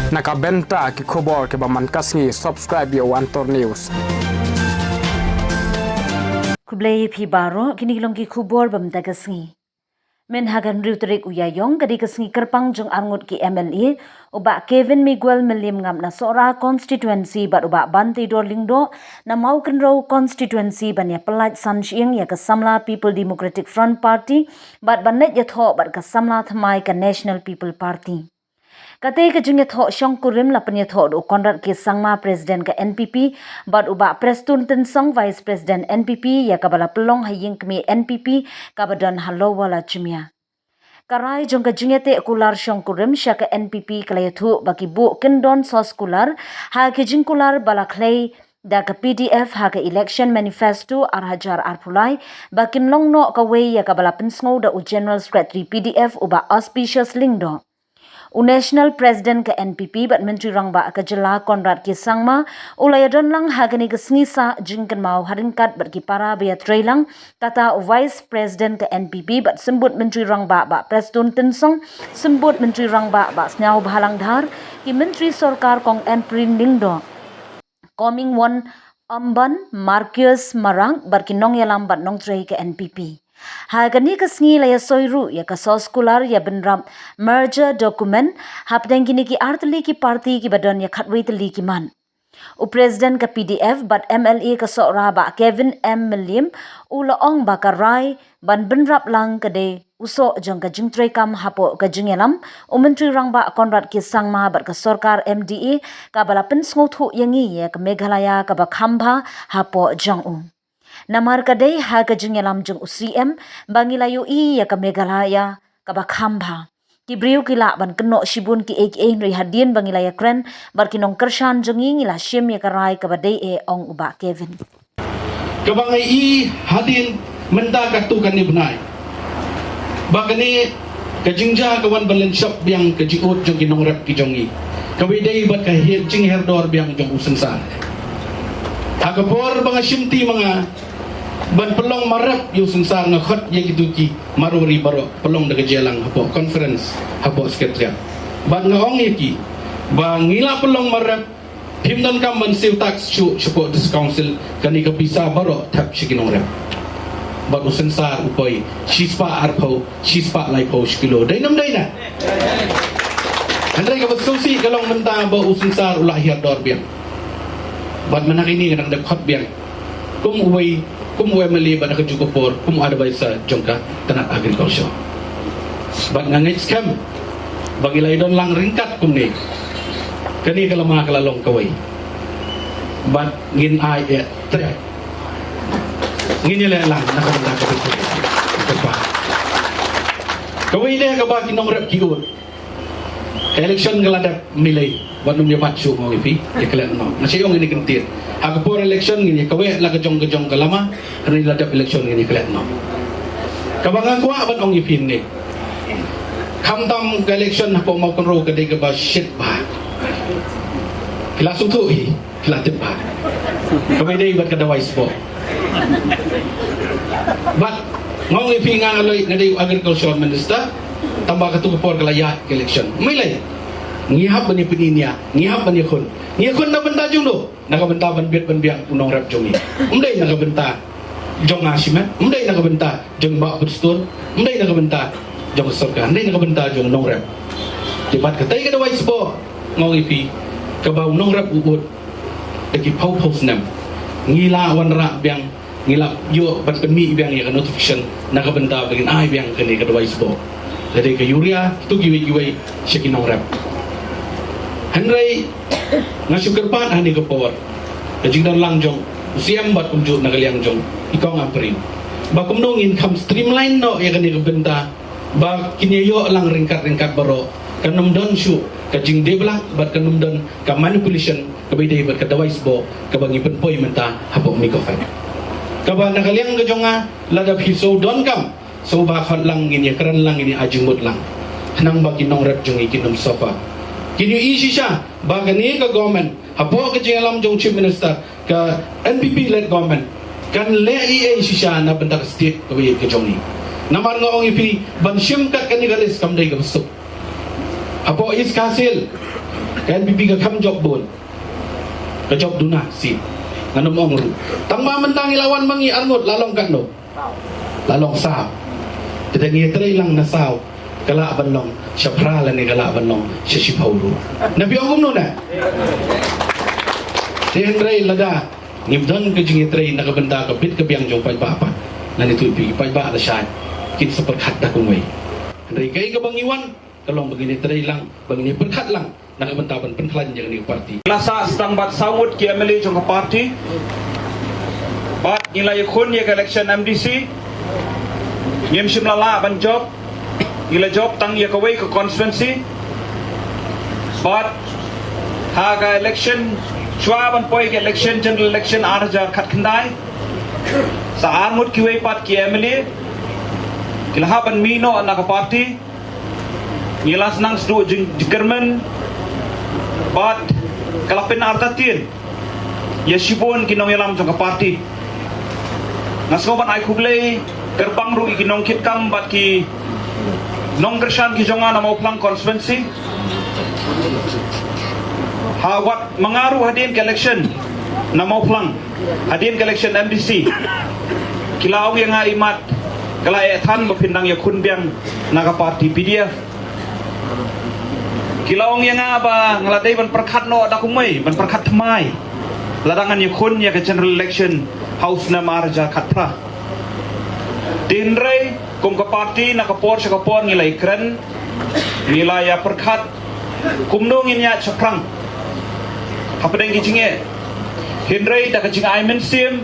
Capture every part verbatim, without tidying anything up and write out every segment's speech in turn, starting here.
Na ka bynta ki khubor kiba man ka sngi, subscribe ïa u Antor News. Khublei ïa phi baroh, kine ki long ki khubor ba mynta ka sngi. Mynha ka hynriew tarik u Ïaïong, ka dei ka sngi kyrpang jong arngut ki M L A, u Bah Kevin Miguel Mylliem Ngap na Sohra constituency bad u Bah Banteidor Lyngdoh na Mawkynrew constituency ban ïa pyllait san shyieng ïa ka samla People Democratic Front Party bad ban leit ïathoh bad ka samla thymmai ka National People Party. Katei ka jingïathoh shongkurim la pynïathoh da u Conrad K Sangma, President ka N P P, bad u Bah Prestone Tynsong, Vice President N P P, ïa kaba la pynlong ha ïing kmie N P P kaba don ha Lower Lajimia. Ka rai jong ka jingïateh kular shongkurim sha ka N P P ka la ïathuh ba ki buh kyndon sos kular ha ki jingkular ba la khlei da ka P D F ha ka election manifesto ar hajar arphew lai, ba kin long noh kawei ïa kaba la pynsngew da u General Secretary P D F u Bah Auspicious Lyngdoh. U National President ka N P P bad Myntri Rangbah ka jylla Conrad K Sangma u la ïadon lang ha kane ka sngi sah jingkynmaw ha ryngkat bad ki para ba ïatreilang, kata u Vice President ka N P P bad Symbud Myntri Rangbah Bah Prestone Tynsong, Symbud Myntri Rangbah Bah Sniawbhalang Dhar, ki Myntri Sorkar Kong Ampareen Lyngdoh, Comingone Ymbon, Marcuise Marak bad ki nongïalam bad nongtrei ka N P P. Ha kane ka sngi la ïasoi ruh ïa ka sos kular ïa bynrap merger document hapdeng kine ki artylli ki party kiba don ïa khatwei tylli ki mat. U President ka P D F bad M L A ka Sohra Bah Kevin M Mylliem u la ong ba ka rai ban bynrap lang ka dei u soh jong ka jingtreikam hapoh ka jingïalam u Myntri Rangbah Conrad K Sangma bad ka sorkar M D A kaba la pynsngewthuh ïa ngi ïa ka Meghalaya kaba kham bha hapoh jong u. Namar ka dei ha ka jingïalam jong u C M ba ngi la ïohi ïa ka Meghalaya kaba kham bha. Ki briew ki lah ban kynnoh shibun kiei kiei hynrei hadien ba ngi la ïakren bad ki nongkyrshan jong ngi, ngi la shim ïa ka rai kaba dei eh, ong u Bah Kevin. Kaba ngi i hadien mynta katto katne bnai ba kane ka jingjia ka wan ban lynshop biang ka jingud jong ki nongrep ki jong ngi, kaba dei bad ka hi-, jinghiar dor biang jong u synsar. Ha ka por ba nga shimti ma nga ban pynlong marep ïa u synsar, nga khot ïa kito ki marwari baroh, pynlong da ka jingïalang hapoh conference, hapoh secretariat. Bad nga ong ïa ki ba ngi la pynlong marep, phim donkam ban siew tax shuh shapoh District Council, kane ka pisa baroh thep sha ki nongrep. Bad u synsar u poi shispah arphew, shispah laiphew shi kilo. Dei ne ym dei na? Hynrei kaba sngewsih ka long mynta ba u synsar u la hiar dor biang. Bad mynta kine nga dang dep khot biang kum uwei, kum u M L A bad ha kajuh ka por kum u advisor jong ka tnat agriculture. Bad nga ngeit skhem ba ngi la ïadon lang ryngkat kumne, kane ka lama ka la long kawei. Bad ngin ai eh treh, ngin ïaleh lang na ka bynta ka bynta. Kawei de kaba ki nongrep ki ud. Ka election ka la dep milei, wat nym ïa bat shuh, nga ong ïa phi, ïa klet noh. Nga shu ong ïa kane ka ktien. Ha ka por election ngin ïa kaweh la ka jong ka jong ka lama, hynrei la dep election ngin ïa klet noh. Kaba nga kwah ban ong ïa phi ne, khamtam ka election hapoh Mawkynrew ka dei kaba shit bha. Ki la sngewthuh hi. Ki la tip bha. Kaba dei bad ka dawai sboh. Bad nga ong ïa phi, nga lei nga dei u agriculture minister. Tangba katto ka por ka la ïaid ka election. Ym lei. Ngi hap ban ïa pyni nia, ngi hap ban ïa khun. Ngi ïa khun na bynta jong no? Na ka bynta ban bit ban biang u nongrep jong ngi. Ym dei na ka bynta jong nga shimet, ym dei na ka bynta jong Bah Prestone, ym dei na ka bynta jong ka sorkar, ym dei na ka bynta jong u nongrep. Te bad katei ka dawai sboh, nga ong ïa phi, kaba u nongrep u ud da ki phew phew snem, ngi la wanrah biang, ngi la ïoh ban pynmih biang ïa ka notification na ka bynta ba ngin ai biang kane ka dawai sboh, lada ka urea, kito kiwei kiwei sha ki nongrep. Hynrei nga shu kyrpad ha kane ka por, ka jingdon lang jong u C M bad kumjuh na ka liang jong i Kong Ampareen, ba kumno ngin kham streamline noh ïa kane ka bynta, ba kin ïa ïoh lang ryngkat ryngkat baroh, kan ym don shuh ka jingdie blak bad kan ym don ka manipulation kaba dei bad ka dawai sboh kaba ngi pynpoi mynta hapoh Micofed. Kaba na ka liang ka jong nga, lada phi shu donkam, shu ba khot lang, ngin ïa kren lang, ngin ïa ai jingmut lang. Khnang ba ki nongrep jong ngi kin ym suffer. Kin ïohi shisha ba kane ka government, hapoh ka jingïalam jong Chief Minister, ka N P P led government, kan leh ei ei shisha na bynta ka state kaba ïeit ka jong ngi. Namar nga ong ïa phi, ban shim kat kane ka list kam dei kaba suk. Hapoh East Khasi Hills, Ka N P P ka kham jop bun. Ka jop duna sien. Ngan ym ong ruh. Tang ba mynta ngi la wan ma ngi arngut la long katno? La long saw. Te da ngi trei lang na saw, ka lah ban long sha phra lane ka lah ban long sha shiphew ruh. Na phi ong kumno na? Te hynrei lada ngim don ka jingïatrei na ka bynta ka bit ka biang jong paidbah pat, lane tu phi paidbah la shai, kin sa pyrkhat da kumwei. Hynrei kaei kaba ngi wan ka long ba ngin ïatrei lang, ba ngin ïapyrkhat lang na ka bynta ban pynkhlaiñ ïa kane ka party. La sah sdang bad saw ngut ki M L A jong ka party. Bad ngi la ïakhun ïa ka election M D C. Ngim shym la lah ban jop. Ngi la jop tang ïa kawei ka constituency. Bad ha ka election, shuwa ban poi ka election, general election ar hajar khatkhyndai, sa ar ngut kiwei pat ki M L A ki la hap ban mih noh na ka party. Ngi la sdang sdang jing-, jingkyrmen bad ka la pynartatien ïa shibun ki nongïalam jong ka party. Nga sngew ban ai khublei kyrpang ruh ïa ki nongkitkam bad ki nongkyrshan ki jong nga na Mawphlang constituency. Ha wat ma nga ruh hadien ka election na Mawphlang, hadien ka election M D C, ki la ong ïa nga, "Imat, ka la eh than ba phin dang ïakhun biang na ka party P D F." Ki la ong ïa nga ba nga la dei ban pyrkhat noh da kumwei, ban pyrkhat thymmai lada ngan ïakhun ïa ka general election ha u snem ar hajar khatphra. Te hynrei kum ka party na ka por sha ka por ngi la ïakren, ngi la ïapyrkhat kumno ngin ïaid shaphrang hapdeng ki jingeh. Hynrei da ka jingai mynsiem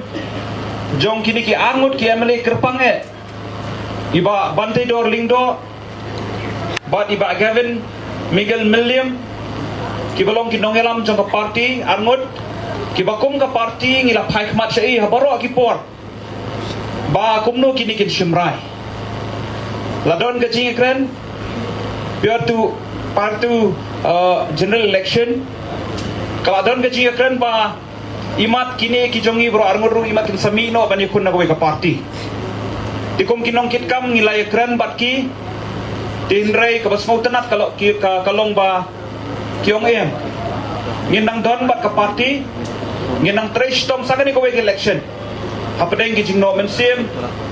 jong kine ki arngut ki M L A kyrpang eh, i Bah Banteidor Lyngdoh bad i Bah Gavin Miguel Mylliam, kiba long ki nongïalam jong ka party arngut, kiba kum ka party ngi la phai khmat sha i ha baroh ki por ba kumno kine kin shim rai. La don ka jingïakren prior to, prior to, uh, general election, ka la don ka jingïakren ba imat kine ki jong ngi baroh arngut ruh imat kin sa mih noh ban ïakhun na kawei ka party. Te kum ki nongkitkam ngi la ïakren bad ki. Te hynrei kaba sngewtynnat ka lo-, ki, ka, ka long ba ki ong em, ngin dang don bad ka party, ngin dang trei shitom sa kane kawei ka election hapdeng ki jingnoh mynsiem,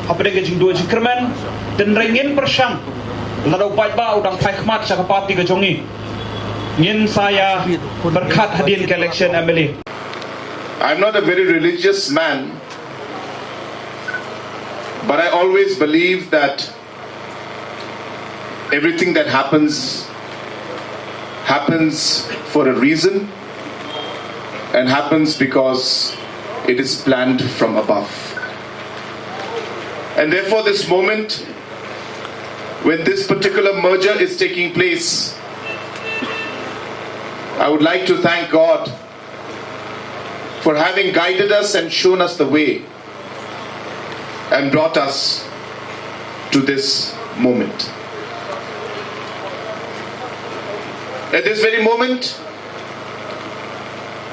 hapdeng ki jingduh jingkyrmen. Te hynrei ngin pyrshang lada u paidbah u dang phai khmat sha ka party ka jong ngi, ngin sa ïapyrkhat hadien ka election M L A. I'm not a very religious man, but I always believe that everything that happens happens for a reason and happens because it is planned from above. And therefore, this moment, when this particular merger is taking place, I would like to thank God for having guided us and shown us the way and brought us to this moment. At this very moment,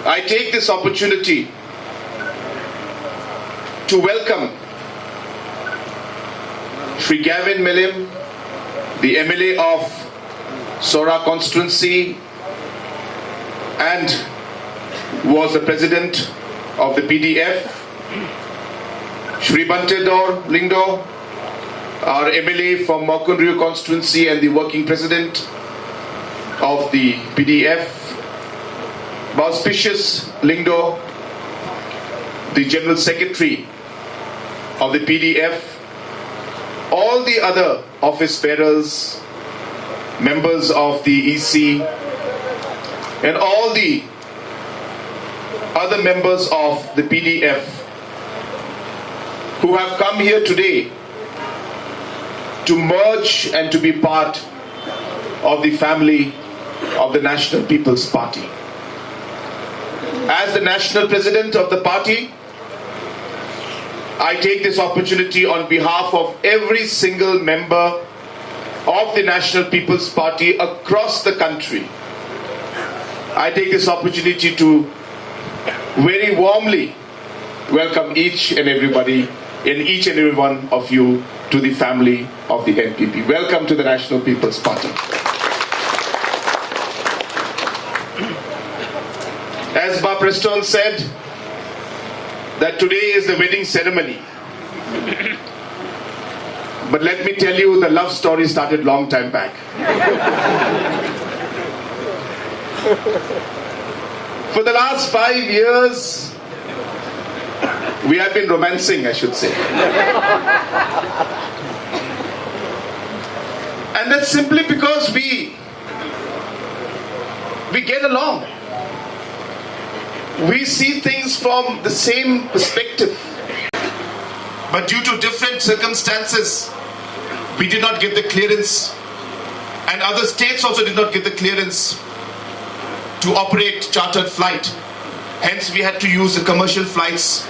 I take this opportunity to welcome Shri Gavin Mylliam, the M L A of Sohra constituency, and was the president of the P D F, Shri Banteidor Lyngdoh, our M L A from Mawkynrew constituency and the working president of the P D F, Bah Auspicious Lyngdoh, the general secretary of the P D F, all the other office bearers, members of the E C, and all the other members of the P D F who have come here today to merge and to be part of the family of the National People's Party. As the national president of the party, I take this opportunity on behalf of every single member of the National People's Party across the country. I take this opportunity to very warmly welcome each and everybody and each and every one of you to the family of the N P P. Welcome to the National People's Party. As Bah Prestone said, that today is the wedding ceremony. But let me tell you, the love story started long time back. For the last five years, we have been romancing, I should say. And that's simply because we we get along. We see things from the same perspective. But due to different circumstances, we did not get the clearance, and other states also did not get the clearance to operate chartered flight. Hence, we had to use the commercial flights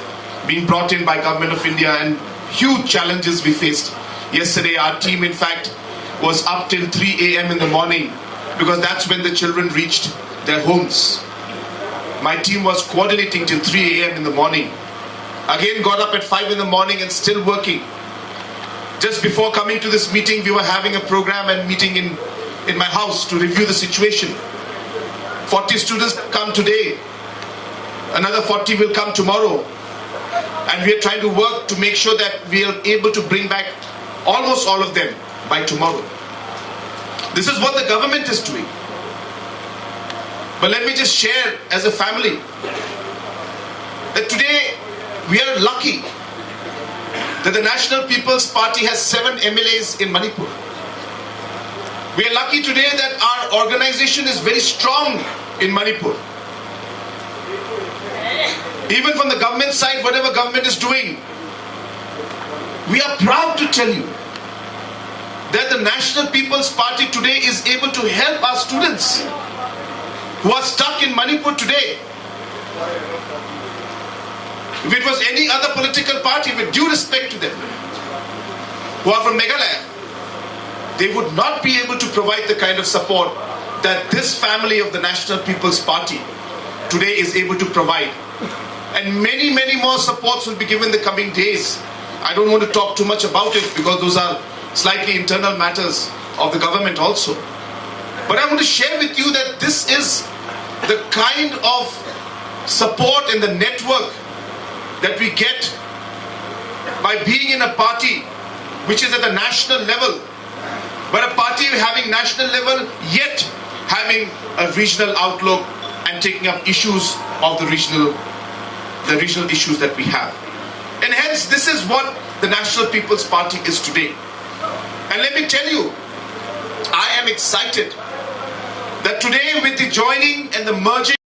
being brought in by Government of India, and huge challenges we faced. Yesterday, our team, in fact, was up till three a m in the morning, because that's when the children reached their homes. My team was coordinating till three a m in the morning. Again, got up at five in the morning and still working. Just before coming to this meeting, we were having a program and meeting in, in my house to review the situation. Forty students come today, another forty will come tomorrow. And we are trying to work to make sure that we are able to bring back almost all of them by tomorrow. This is what the government is doing. But let me just share as a family that today we are lucky that the National People's Party has seven M L As in Manipur. We are lucky today that our organization is very strong in Manipur. Even from the government side, whatever government is doing, we are proud to tell you that the National People's Party today is able to help our students who are stuck in Manipur today. If it was any other political party, with due respect to them, who are from Meghalaya, they would not be able to provide the kind of support that this family of the National People's Party today is able to provide. And many, many more supports will be given in the coming days. I don't want to talk too much about it because those are slightly internal matters of the government also. But I want to share with you that this is the kind of support and the network that we get by being in a party which is at the national level, but a party having national level yet having a regional outlook and taking up issues of the regional, the regional issues that we have. And hence, this is what the National People's Party is today. And let me tell you, I am excited that today, with the joining and the merging